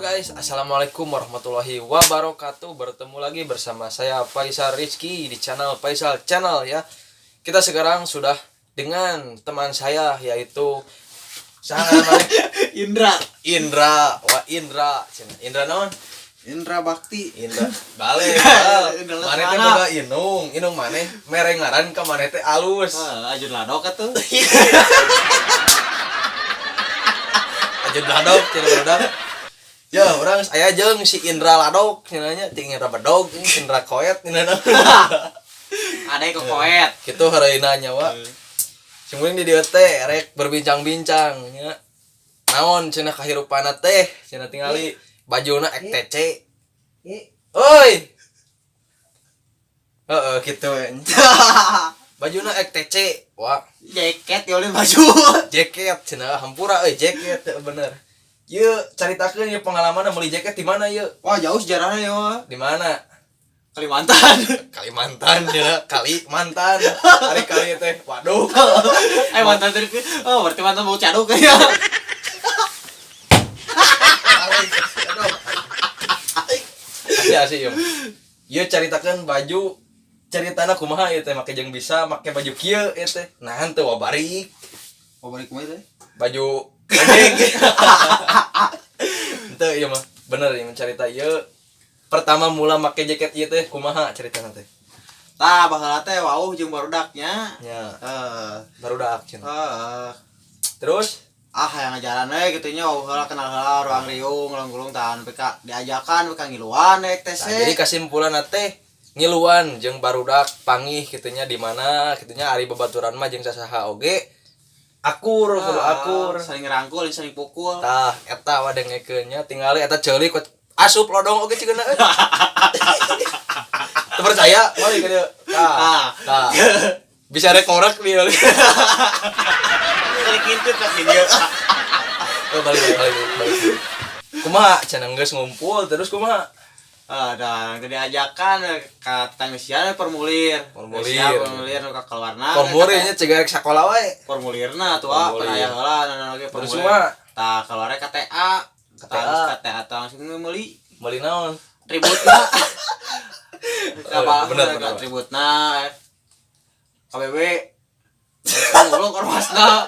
Guys, assalamualaikum warahmatullahi wabarakatuh. Bertemu lagi bersama saya Faisal Rizky di channel Faisal Channel ya. Kita sekarang sudah dengan teman saya, yaitu saha namanya? Indra. Indra, wah, Indra, cenah. Indra naon? Indra Bakti. Indra, balik. Indra Maneh teh Lesmana. Boga indung, indung maneh mere ngaran ka maneh teh alus. Ah, Ajun Ladok atuh. Ajun Ladok cenah barudak. Ya, urang aya jeung si Indra Ladok cenah nya, ti Indra Bedog, ini Indra Koet cenah. Ada yang koet. Kitu hareuna nyawa. Sing di dieu teh rek berbincang-bincang nya. Naon cenah kahirupanna teh, cenah tingali bajuna XTC. Oi. Heeh, kitu we. Bajuna XTC, wah. Jaket ya oleh baju. Jaket cenah, hampura euy, jaket teu bener. Yeuh, caritakeun ieu pengalaman meuli jaket di mana yeuh? Wah, jauh sejarahnya ya, wah. Di mana? Kalimantan. Kalimantan ya, Kalimantan. Hari kali teh. Waduh. Eh, mantan tadi. Oh, berarti mantan bau caduk ya. Aduh. Asih asih ieu. Ieu caritakeun baju, caritana kumaha ieu teh make jeung bisa make baju kieu ieu teh. Nah, henteu wabarik. Oh, balik kumaha teh? Baju anjing. Henteu ieu mah. Bener ieu carita ieu. Pertama mula make jaket ieu teh kumaha caritana teh? Tah, baheula teh wauh jeung barudaknya. Nya, Heeh. barudak cenah. Heeh. Terus Ah, yang ngajaran we kitu nya, wauh heula, kenal heula ruang riung, ngulung tahan PK diajakan PK ngiluan naik Nah, TC. jadi kesimpulan teh ngiluan jeung barudak pangih kitunya di mana kitunya, ari babaturan mah jeung sasaha oge akur, kudu Ah, akur. Saling rangkul, saling pukul. Tah, eta wa dengekeun nya, tingali eta ceuli kok asup lodong oge cigana euy. Teu percaya balik ka dieu tah. Ah. Tah, bisa rek ngorek dia. Tarik ngintip ka dieu. Oh, balik balik balik balik. Kumaha cenah geus ngumpul terus kumaha? Ah, dah tadi diajakan ke tetangga formulir. Formulir. Siap, formulir nu ka keluarna. Formulirnya cegah rek sakola wae. Formulirna tuh ah, Formulir. pernah aya heula naon oge Terus formulir. kumaha? Tah, keluarnya KTA. KTA. Tah, KTA tah langsung meuli Meuli naon? Atributna. Apa Bener, bener. Atributna KBB. Ngulung ormasna.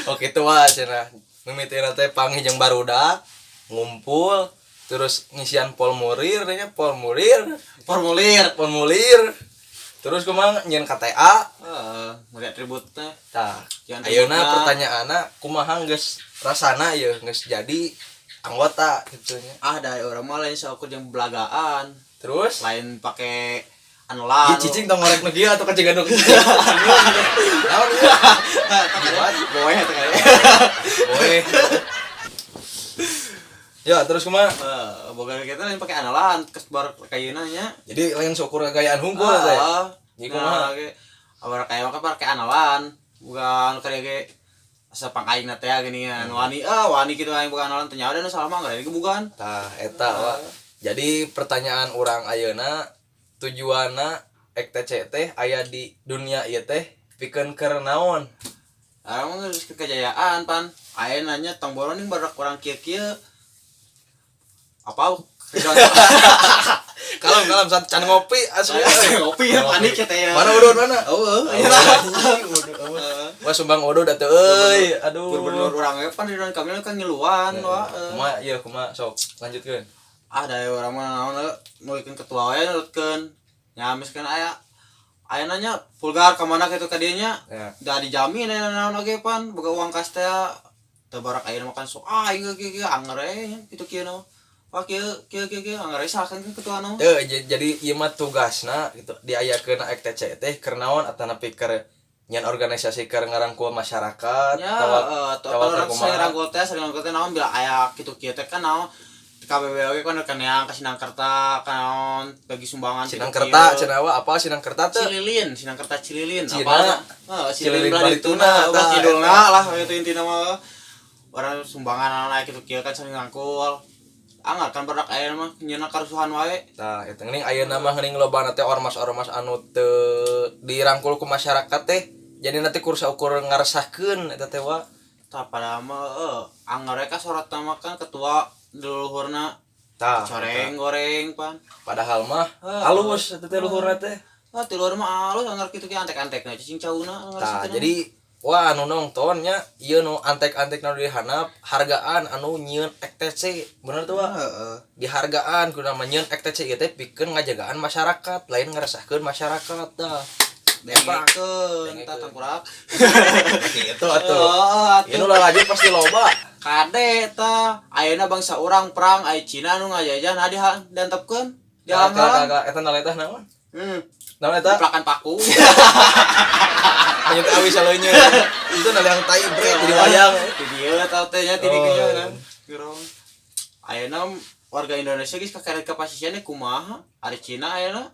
Oh gitu wah cenah. Mimitina teh panggih jeung barudak, ngumpul, terus ngisian formulir nya, formulir, Formulir. Formulir. Terus kumaha nyieun KTA. Heeh, meuli atributna. Tah, Jangan ayeuna atributna. Pertanyaanna kumaha geus rasana ieu geus jadi anggota gitu nya? Ah, dari urang mah lain saukur jeung belagaan. Terus Lain pakai anu Ih, lah. Cicing tong ngorek nu kieu atau kecegan nu kieu. Naon ieu? Boleh atau kayak. Boleh. Ya, terus kumaha? Eh, boga kita lain pakai analan kesbar kayuna nya. Jadi lain saukur gayaan hungkul teh. Ah, Jadi kumaha? nah, ge awal kayak mah pakai analan, bukan kayak ge asa pang aing na teh gini wani, ah wani kitu aing bukan analan teh nyawa dan salah mah enggak bukan. Tah, eta wa. Jadi pertanyaan urang ayeuna, tujuanna XTC teh aya di dunia ieu teh pikeun keur naon? Urang mah geus kejayaan pan. Aing nanya tong boro ning baru kurang kieu-kieu. Apa? Kalem kalem saat can ngopi asli. Ngopi ya, panik ya teh ya. Mana udud mana? Oh, iya. Wah, sumbang udud atuh euy. Aduh. Gubernur urang ge pan Ridwan Kamil kan ngiluan wah. Kumaha ieu, kumaha, sok lanjutkeun. Ah, dari urang mah naon nulikeun ketua wae nurutkeun. Ya misalkan aya aya nanya vulgar ka mana kitu ka dieu nya. Ya. Da dijamin aya naon oge pan boga uang kas teh teu barak aya makan sok ah aing ge kieu anger we kitu kieu na. Wah, kieu kieu kieu kieu anger we salahkeun ke ketua na. Teu, jadi ieu mah tugasna gitu diayakeun XTC teh keur naon, atanapi keur nyan organisasi keur ngarangkul masyarakat Ya, atawa atau atawa keur orang kumaha? sering rangkul teh, sering rangkul teh naon bila aya kitu kieu teh kan naon KBB oge kan kan yang ka Sinangkerta kan naon bagi sumbangan kitu Sinangkerta kieu. Cenah wa, apa Sinangkerta teh? Cililin, Sinangkerta Cililin, Cina. apa? Heeh, Cililin Cililin belah Balituna, dituna, tah, kidulna eta. Lah itu intina mah. Orang sumbangan anak kitu kieu kan sering rangkul. Anggar kan badak aya mah nyeuna karusuhan wae. Tah, eta geuning ayeuna mah geuning loba teh ormas-ormas anu teu dirangkul ku masyarakat teh. Jadi nanti kursa ukur ngaresahkeun eta teh wa. Tah, pada mah anggar ka sorot mah kan ketua. Duluhurna Tah, coreng goreng pan. Padahal mah Heeh. halus eta teh luhurna teh. Ah, ti luhur mah alus anggar kitu ge antek-antekna cicing cauna anggar Tah, sakitu. jadi wah anu nonton nya ieu nu antek-antek nu dihanap hargaan anu nyieun XTC bener tuh Wak? Heeh. Dihargaan kudu nama nyieun XTC ieu teh pikeun ngajagaan masyarakat lain ngeresahkeun masyarakat tah. Dengekeun tah tangkurak. Gitu atuh. Heeh, atuh. Ieu nu lalajo pasti loba. Kade tah ayeuna bangsa urang perang aya Cina nu ngajajah nah diantepkeun Kala dihalang-halang. kala eta naleta naon? Hmm. Naon eta? Jeplakan paku. Hanya teh awi saleunyeun. Itu naliang tai bre jadi wayang. Di dieu tah teh nya ti Oh. dieu kan. Gerong. Ayeuna warga Indonesia geus kakeret kapasisian kumaha? Ari Cina ayeuna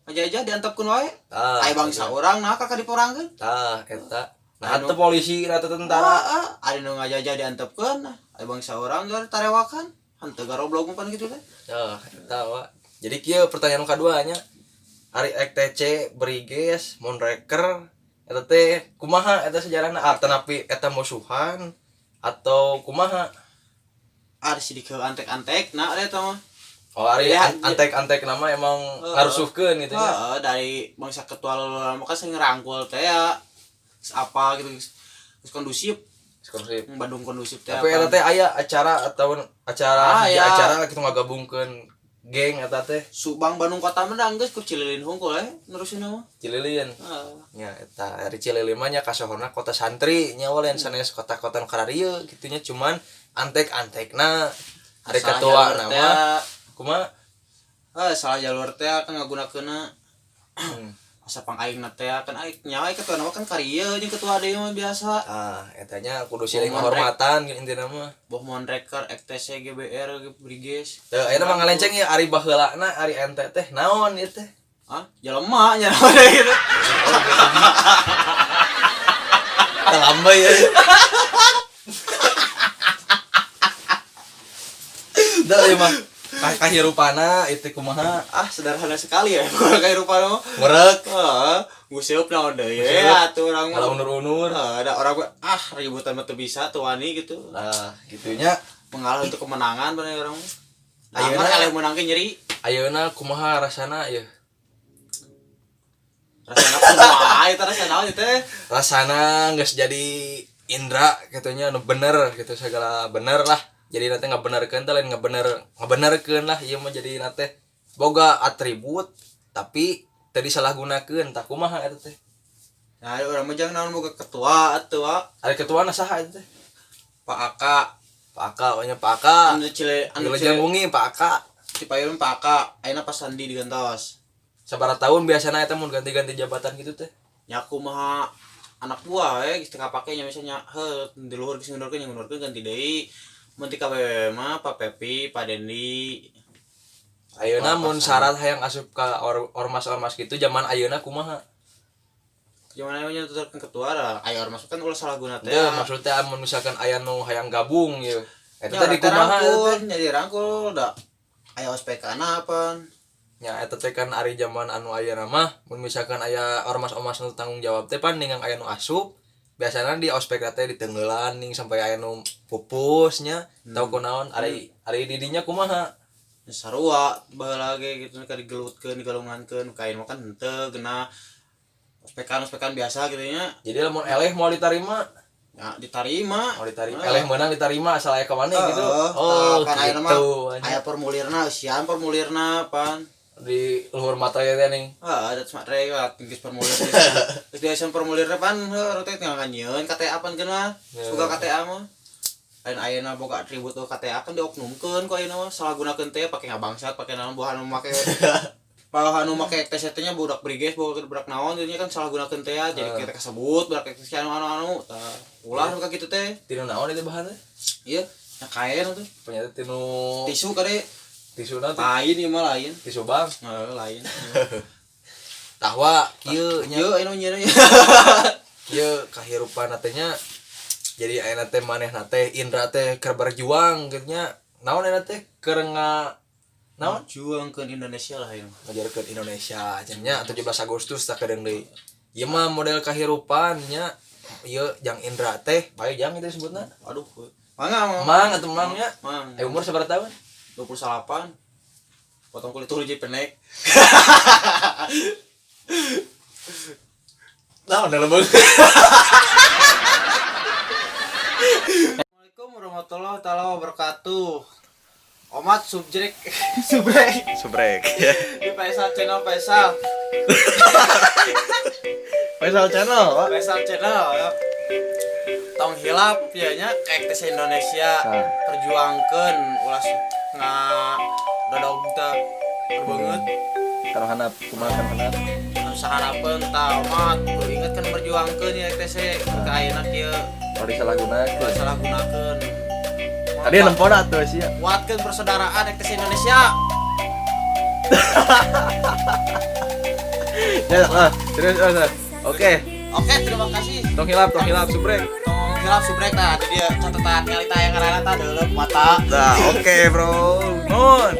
ngajajah diantepkeun wae. Tah. Aya bangsa urang nah kakak diporangkeun. Tah eta. Nah, teu polisi atau tentara. Heeh, ari nu ngajajah diantepkeun, aya bangsa urang geus tarewakan. Henteu garoblog pan kitu teh. Tah, eta wa. Jadi kieu pertanyaan kadua nya. Ari XTC, Briges, Monreker eta teh kumaha eta sejarahna? Ah, tanapi eta musuhan atau kumaha? Ari sidik antek-antek nah eta mah. Oh, ari Ya, antek-antek nama emang Heeh. ngarusuhkeun gitu nya. Heeh, dari bangsa ketua lama kan sering ngerangkul teh ya. Terus apa gitu terus kondusif, Kondusif. Bandung kondusif teh. Tapi eta teh aya acara atau acara Ah, hiji ya. acara gitu ngagabungkeun geng eta teh Subang Bandung kota mah da geus ku Cililin hungkul nerusin mah. Cililin. Heeh. Nya eta ari Cililin mah nya kasohorna kota santri nya we lain sanes kota-kota nu kararieu kitu nya cuman antek-antekna ari Salah ketua jalur teh, nama kumaha? Salah jalur teh kan ngagunakeunna. Asa pang aing teh kan aing nyawa ketua nama kan karieu jeung ketua deui mah biasa. Ah, eta nya kudu silih Mau ngahormatan gitu intina mah. Boh Monreker, XTC, GBR, Briges. Teu ayeuna mah ngalenceng ya ari baheulana ari ente teh naon ieu teh? Hah? Jelema nya gitu. Telambai ya. Dah ieu mah kahirupana itu kumaha? Ah, sederhana sekali ya kalau kayak rupa mah. Ngurek, Heeh, nguseup naon deui Nguseup. ya atuh urang mah. kalau unur-unur. Heeh, ada orang mah, ah ributan mah teu bisa tuh wani gitu. Nah, gitunya Mengalah untuk kemenangan bener orang mah. Ayeuna- Ayeuna eleh menang ge nyeri. ayeuna kumaha rasana ya? Rasana kumaha eta rasana naon ieu teh? Rasana geus jadi Indra gitunya nu bener gitu segala bener lah. Jadi nanti ngabenerkeun teh lain ngabenerkeun lah ieu mah jadi nanti boga atribut tapi teu disalahgunakeun tah kumaha eta teh? Nah, urang mah jangan naon boga ketua atuh wa. Ari ketuana saha eta teh? Pak Aka. Pak Aka, pokoknya Pak Aka. Anu cile anu Wilujeng cile wengi Pak Aka. di payun Pak Aka, ayeuna Pak Sandi digantos. Sabaraha tahun biasana eta mun ganti-ganti jabatan gitu teh? Nya kumaha anak buah we geus teu kapake nya misalnya heuh di luhur geus ngundurkeun nya ngundurkeun ganti deui. Mun ti KBB mah Pak Pepi, Pak Dendi. Ayeuna Wah, mun Pak Sandi. syarat hayang asup ka ormas-ormas gitu zaman ayeuna kumaha? Gimana nya tuturkeun ketua lah. Ayo ormas kan ulah salah guna teh. Teu maksudnya mun misalkan aya nu hayang gabung ieu. Eta Ya, teh di kumaha eta rangkul, teh? jadi rangkul da. Aya ospek kana apaan? Nya eta teh kan ari zaman anu ayeuna mah mun misalkan aya ormas-ormas nu tanggung jawab teh pan ningang aya nu asup biasana di ospek teh ditenggelan ning sampai aya nu pupus nya tau kunaon ari ari di dinya kumaha? Sarua baheula ge gitu ka digelutkeun, digalungankeun, kain mah kan henteu geuna ospekan-ospekan biasa gitu nya. Jadi lamun eleh moal ditarima, Ya ditarima. moal ditarima. Heeh. Eleh meunang ditarima asal aya ka mana gitu. Heeh, Oh, tah, kan ayeuna mah gitu. anjing. Aya formulirna, eusian formulirna pan. Di luhur mata ya teh ning. Ah, ada smart rey lah, tinggi formulir. Terus dia isen formulirna pan, heuh teh tinggal nganyieun KTA pan geuna. Ya. Suka KTA mah. Lain ayeuna boga atribut tuh KTA kan dioknumkeun ku ayeuna mah salah gunakeun teh pake ngabangsat, pake naon buah anu make Bah anu make TCT nya budak briges, budak budak naon jadinya kan salah gunakeun teh ya, jadi Heeh. kita kasebut budak TCT anu anu anu tah ulah nu ka kitu teh. Tinu naon itu bahan teh? Iya, nya kain tuh. Ternyata tinu Tisu kade tisu naon teh? lain ieu mah lain. Tisu bang. Heeh, lain. Tahwa kieu nya Ieu anu nyieun. kieu kahirupan teh nya. Jadi ayeuna teh manehna teh Indra teh keur berjuang gitu nya. Naon ayeuna teh keur nga naon? Juangkeun Indonesia lah ieu. Ngajarkeun Indonesia nya 17 Agustus tak kedeung deui. Ieu mah model kahirupan nya. Ieu jang Indra teh, bae jang itu sebutna. Aduh. Mangga, mang. Mang atau mangnya? Mang. Eh, umur seberapa tahun? 28. Potong kulit tulu jadi pendek. Nah, udah lebih. Assalamualaikum warahmatullahi taala wabarakatuh. Omat subjek subrek Subrek. di Faisal Channel Faisal. Faisal Channel, Pak. Faisal Channel ya. Tong hilap ya nya kayak Indonesia Tah. perjuangkeun ulah nga dodog teh banget. Kalau hanap kumaha kan hanap. Anu saharapeun tah omat kudu inget kan perjuangkeun ya XTC ke ayeuna kieu. Kalau disalahgunakeun. Ulah salah gunakeun. Tadi nempona tuh sih ya. Kuatkeun persaudaraan XTC Indonesia. Ya, lah, terus terus. Oke, Oke, terima kasih. tong hilap subrek. Tong hilap subrek tah, di dia catatan kali tayang ngaranna tah deuleup mata. Nah, oke, Bro. Nun.